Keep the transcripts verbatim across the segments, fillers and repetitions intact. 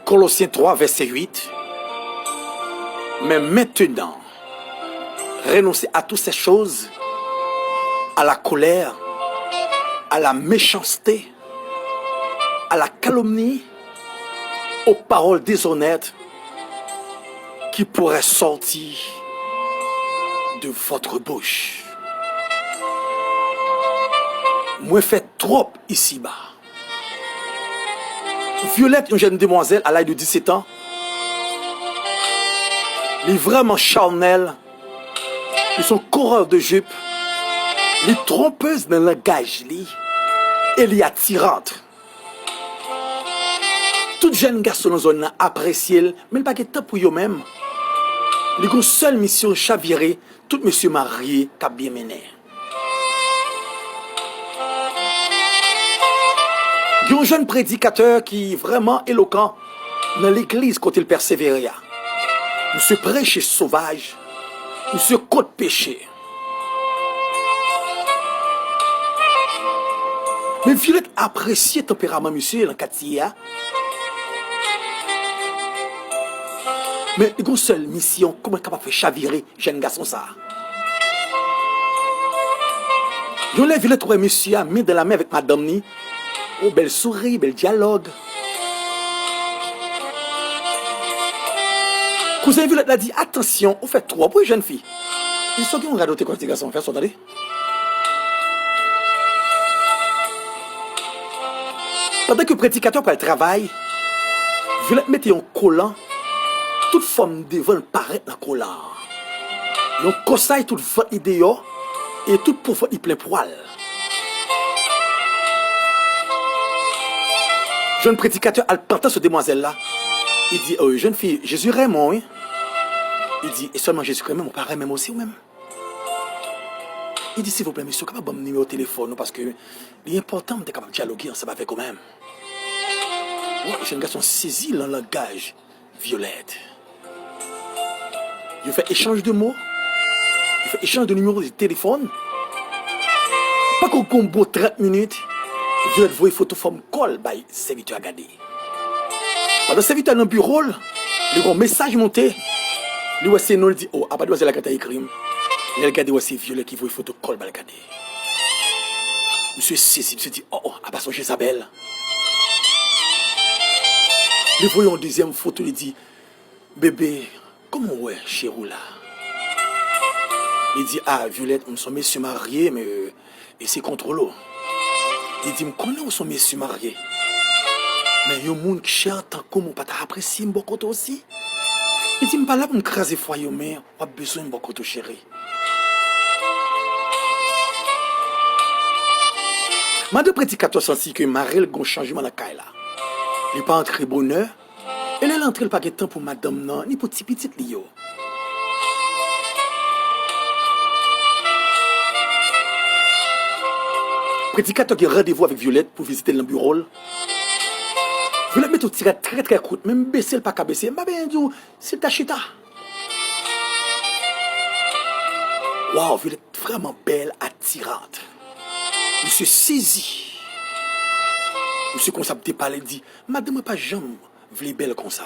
Colossiens trois, verset huit. Mais maintenant, renoncez à toutes ces choses, à la colère, à la méchanceté, à la calomnie, aux paroles déshonnêtes qui pourraient sortir de votre bouche. Mwen fè twòp isiba. Violette, yon jèn demwazèl a laj de disèt an, li vrèman chanèl, li se yon coureur de jupe, li twonpez nan langaj li, e li atirant. Tout jèn gason nan zòn nan apresye l, men li pa gen tan pou yo menm. Li gon sèl misyon, chavire tout mesye marye k ap byen mennen. Gen yon jèn predikatè ki vrèman elokan nan legliz kote l pèsevere a. Misye preche sovaj, misye kont peche. Men Violette apresye tanperaman misye nan katye a. Men li gon sèl misyon, kòman l kapab fè chavire jèn gason sa a. Yon lè Violette wè mesye a men dan la men avèk madanm ni, o bèl souri, bèl dyalòg. Kouzen Violette la di, "Atansyon, ou fè twòp wi, jèn fi." Li di, "Sa w gen yon radote kòm ti gason, fè sa w tande." Pandan ke predikatè pral travay, Violette mete yon kolan, tout fòm devan l parèt nan kolan an. Yon kòsay tout vant li deyò, e tout po vant li plen pwal. Jèn predikatè al pantan sou demwazèl la. Li di, "O, jèn fi, Jezi renmen w, wi." Li di, "E sèlman Jezi ki renmen m, ou pa renmen m osi ou menm?" Li di, "Silvouplè, mesye, ou kapab ban m nimewo telefòn ou, paske li enpòtan m te kapab dyaloge ansanm avèk ou menm." Wè, jèn gason sezi nan langaj Violette. Yo fè echanj de mo, yo fè echanj de nimewo de telefòn. Pako gon bon trant minit, Violette voye foto fòm kò l bay sèvitè a gade. Pandan sèvitè a nan biwo l, li gen yon mesaj monte. Li wè se non, li di, "O, apa demwazèl la gentan ekri m." Lè l gade, wè se Violette ki voye foto kò l ba l gade. Misye sezi, misye di, "O, o, apa se yon Jezabèl." Li voye yon dezyèm foto, li di, "Bebe, kòman w wè cheri w la?" Li di, "A, Violette, m se yon mesye marye, men, e se kontwole w." Li di, "M konnen w se yon mesye marye, men yon moun ki chè tankou m ou pa ta apresye m bò kote w osi?" Li di, "M pa la pou m kraze fwaye w, men w ap bezwen m bò kote w, cheri." Madan predikatè santi ke mari l gen yon chanjman nan kay la. Li pa antre bonè, e lè l antre, l pa gen tan pou madanm nan, ni pou ti pitit li yo. Predikatè gen randevou avèk Violette pou vizite l nan biwo l. Violette mete yon ti rad trè, trè kout, menm bese l pa ka bese. M pa bezwen di w si l ta chita. Waw, Violette vrèman bèl, atirant. Misye sezi. Misye konsa ap depale, li di, "Madanm mwen pa janm vle bèl konsa."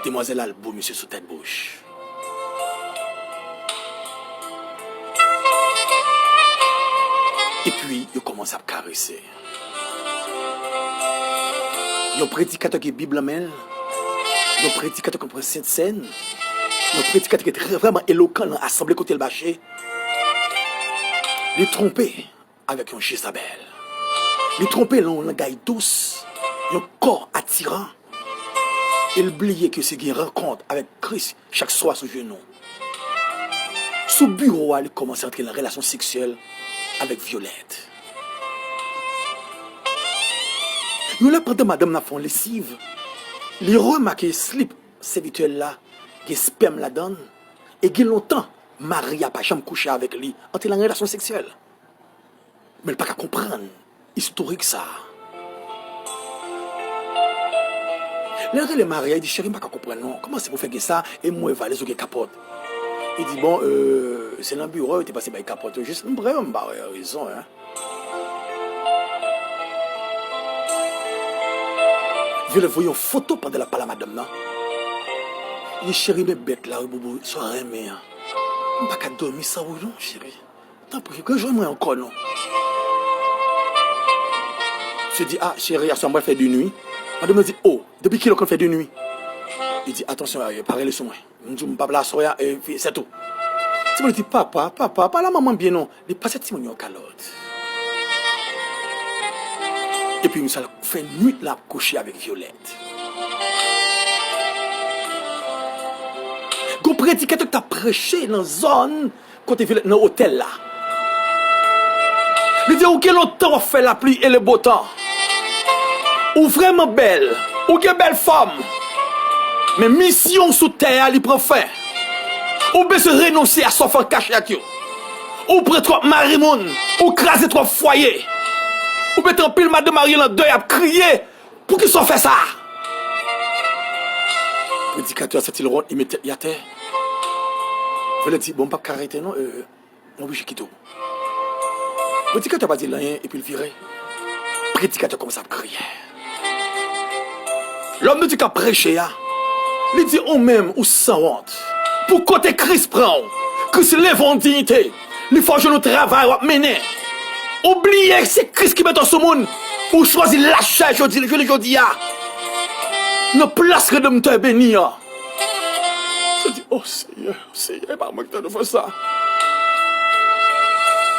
Demwazèl la al bo misye sou tèt bouch. Epi, yo kòmanse ap karese. Yon predikatè ki gen Bib nan men l, yon predikatè ki pran Sentsèn, yon predikatè ki trè, vrèman elokan nan asanble kote l mache. Li twonpe avèk yon Jezabèl. Li twonpe nan yon langay dous, yon kò atiran, e l bliye ke se gen rankont avèk Kris chak swa sou jenou. Sou biwo a, li kòmanse antre nan relasyon seksyèl avèk Violette. Yon lè, pandan madanm nan ap fè yon lesiv, li remake slip sèvitè l la gen spèm ladan l, e gen lontan mari a pa janm kouche avèk li, antre nan relasyon seksyèl. Men l pa ka konprann istorik sa a. Lè l rele mari a, li di, "Cheri, m pa ka konprann non. Kòman se pou fè gen sa, e m wè valiz ou gen kapòt?" Li di, "Bon, euh, se nan biwo yo te pase bay kapòt yo, jis m pran yo, m pa wè rezon, en." Violette voye yon foto pandan l ap pale a madanm nan. Li di, cheri, men bèt la, wi, boubou, sa w renmen an. M pa ka dòmi san ou non, cheri. Tanpri, rejwenn mwen ankò non. Misye di, a, cheri, aswè m pral fè de nwi. Madanm nan di, o, depi kilè w konn fè de nwi? Li di, atansyon, pa rele sou mwen. M di w m p ap la aswè a, e, se tou. Timoun li di, papa, papa, pale a manman byen non. Li pase timoun yon kalòt. Epi misye al fè nwit la ap kouche avèk Violette. Gon predikatè k t ap preche nan zòn kote Violette nan otèl la. Li di, ou gen lontan w ap fè lapli e le botan. Ou vrèman bèl. Ou gen bèl fòm. Men misyon w sou tè a, li pran fen. Ou bezwen renonse a sa w fè an kachèt yo. Ou pran twòp mari moun. Ou kraze twòp fwaye. Ou mete anpil madanm marye nan dèy ap kriye. Poukisa w fè sa? Predikatè a santi l wont, li met tèt li atè. Violette di, bon, m p ap ka rete non, e, m oblije kite w. Predikatè a pa di l anyen, epi l vire. Predikatè a kòmanse ap kriye. Lòm de Dye k ap preche a, li di, ou menm, ou sanwont. Pou kote Kris pran w, Kris leve w an diyite. Li fè w jwenn yon travay w ap mennen. Ou bliye se Kris ki mete w sou moun. Ou chwazi lachè jodi, jounen jodi a. Nan plas Redanmtè beni an. Misye di, o Seyè, Seyè, e pa mwen ki ta dwe fè sa.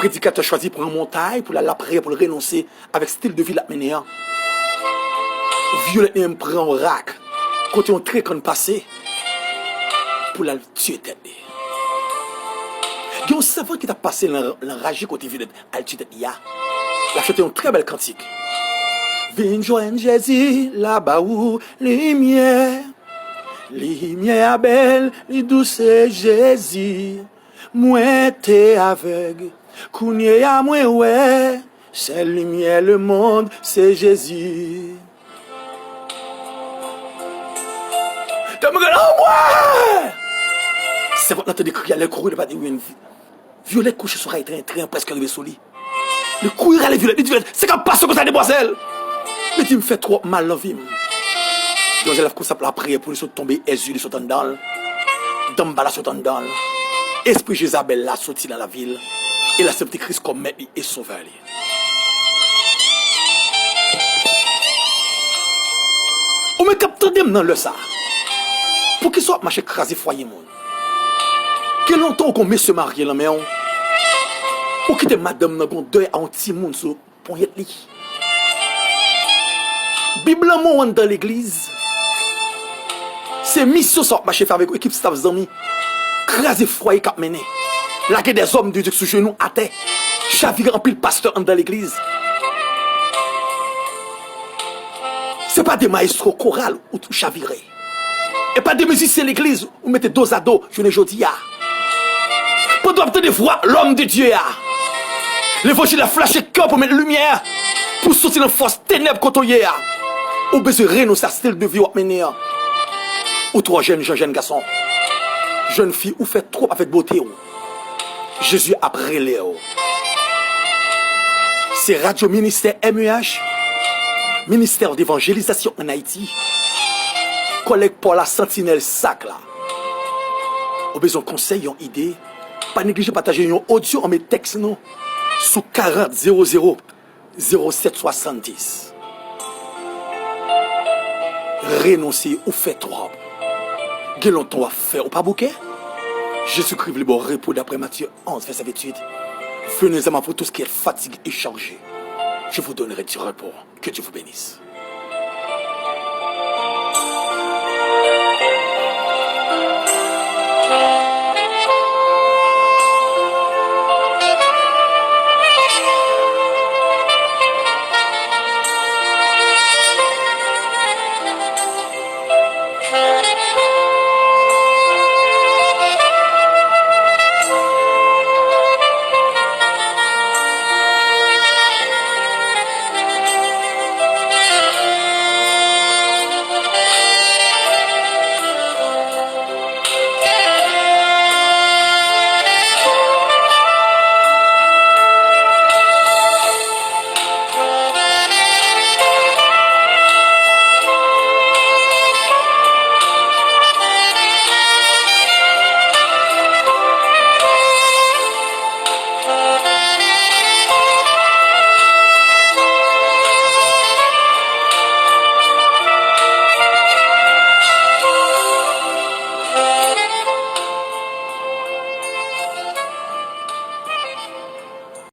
Predikatè chwazi pran montay pou l al lapriyè, pou l renonse avèk stil de vi l ap mennen an. Violette li menm pran yon rak kote yon trekann pase pou l al tiye tèt li. Gen yon sèvant ki t ap pase nan, nan raje kote Violette al tiye tèt li a. L ap chante yon trè bèl kantik. Vin jwenn Jezi, l a ba ou limyè. Limyè a bèl, li dous, se Jezi. Mwen te avèg, kounye a mwen wè. Sèl limyè lemonn, se Jezi. Dèm gen anmwe! Sèvant lan tande kri a, lè l kouri, li pa di, wi, Violette kouche sou ray tren, tren an prèske rive sou li. Li kouri rale Violette, li di, Violette, sa k ap pase w konsa, demwazèl? Li di, m fè twòp mal nan vi m. Demwazèl la kòmanse ap lapriyè pou li, sot tonbe, èzye li sot anndan l. Danmbala sot anndan l. Espri Jezabèl la soti nan lavi l. E l aksepte Kris kòm mèt li e sovè li. Ou menm k ap tande m nan lè sa a, poukisa w ap mache kraze fwaye moun? Gen lontan ou gon mesye marye nan men w, ou kite madanm nan gon dèy a yon timoun sou ponyèt li. Bib lanmò w anndan legliz. Se misyon sa w ap mache fè avèk yon ekip staf zanmi. Kraze fwaye k ap mennen. Lage dèzòm de Dye sou jenou atè. Chavire anpil pastè anndan legliz. Se pa de mayestwo koral ou, ou chavire. E pa de mizisyen legliz ou mete dozado jounen jodi a. Pandan w ap tande vwa lòm de Dye a, levanjil la flache kè w pou met limyè, pou soti nan fòs tenèb kote w ye a. Ou bezwen renonse a stil de vi w ap mennen an. Ou twò jèn, jan jèn gason. Jèn fi, ou fè twòp avèk bote w. Jezi ap rele w. Se radyo ministè M E H, Ministère d'Évangélisation en Haïti, kòlèg pa w la, santinèl sak la. Ou bezwen konsèy, yon ide? Pa neglije pataje yon odyo anmè tèks nou sou karant zewo zewo zewo sèt swasanndis. Renonse, ou fè twòp. Gen lontan w ap fè, ou pa bouke? Jezikri vle ba w repo, daprè Matye onz, vèsè venntuit. Venez à moi, vous tous qui êtes fatigués et chargés, je vous donnerai du repos. Que Dieu vous bénisse.